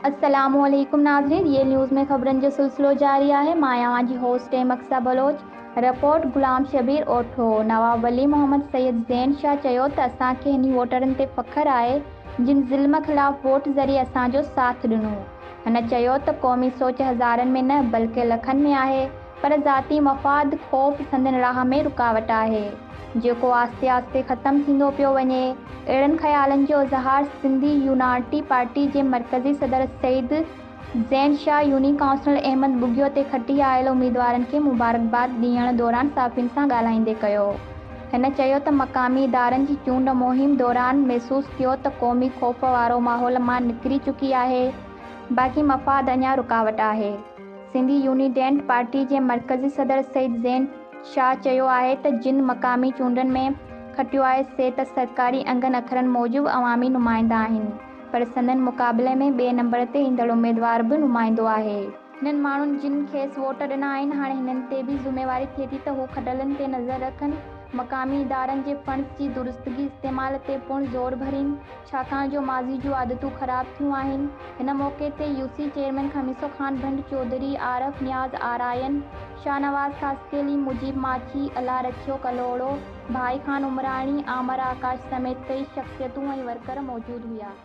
السلام عليڪم ناظرين ريئل نيوز ۾ خبرن جو سلسلو جاري آهي مان آهيان اوهان جي هوسٽ مقصا بلوچ رپورٽ غلام شبير اوٺو نواب ولي محمد سيد زين شاهه چيو ته اسان کي هني ووٽرن تي فخر آهي جن ظلم خلاف ووٽ ذريعي اسان جو ساٿ ڏنو هن چيو ته قومي سوچ هزارن ۾ نه بلڪه لکن ۾ آهي پر ذاتي مفاد، خوف سندن راهه ۾ رڪاوٽ آهي، جيڪو آهستي آهستي ختم ٿيندو پيو وڃي. اهڙن خيالن جو اظهار سنڌي يونائٽي پارٽي جي مرڪزي صدر سيد زين شاهه يونين ڪائونسلر احمد ٻگهيو تي کٽي آيل اميدوارن کي مبارڪباد ڏيڻ دوران صحافين سان ڳالهائيندي ڪيو. هن چيو ته مقامي ادارن جي چونڊ مهم دوران محسوس ٿيو ته قومي خوف وارو ماحول مان نڪري چڪي آهي، باقي مفاد اڃا رڪاوٽ آهي. سنڌي يونيڊينٽ پارٽي جي مرڪزي صدر سيد زين شاهه چيو آهي ته جن مقامي چونڊن ۾ کٽيو آهي سي ته سرڪاري انگن اکرن موجب عوامي نمائندا آهن پر سندن مقابلي ۾ ٻئي نمبر تي ايندڙ اميدوار به نمائندو آهي. هنن ماڻهن جن کيس ووٽ ڏنا آهن هاڻي هنن تي به ذميواري ٿئي ٿي ته هو کٽلن تي نظر رکن، مقامي ادارن جي فنڊز جي درستگي استعمال تي پڻ زور ڀرين. ڇاڪاڻ جو ماضي جون عادتون خراب ٿيون آهن. هن موقعي تي U C chairman Khamiso Khan Bhand Chaudhry, Arif Niaz Arain, Shahnawaz Khaskheli, Mujeeb Machhi, Allah Rakhio Kalhoro, Bhai Khan Umrani, Amir Akash سميت ڪئي شخصيتون ۽ ورڪر موجود هيا.